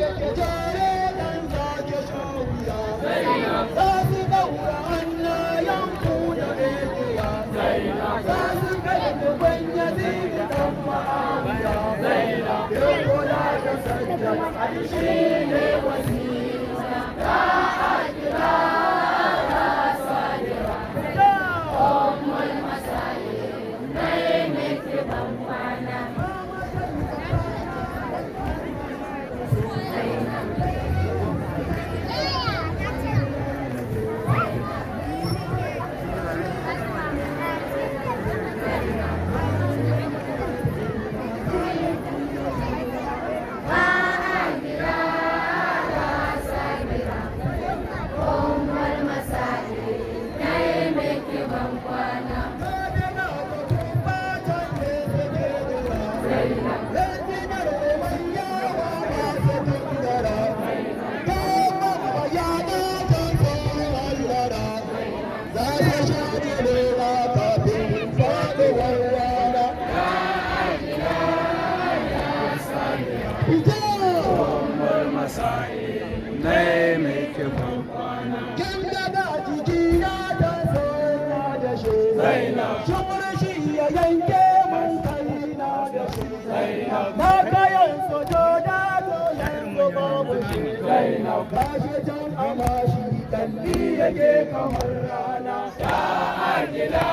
Yake jere dan zake sha wuya. Za su daura hannayen ku da igiya. Za su kai gaban Yazid dan Muawiya. Ke kula da Sajjad, Ali shi ne wasila. Ya Akila ya Sabira. Ummul Masa'ib, na yi miki ban kwana. Zainab. Ba Akila ya Sabira. Ummul Masa'ib, na yi miki ban kwana. Zainab. Ummul Masa'ib, na yi miki ban kwana. Zainab. Shi ya yanke mun kai na da shi. Na kayan sojoda to yanzu babu shi. Zainab. Gashi can amashi kalli yake kamar rana. Ya Akila.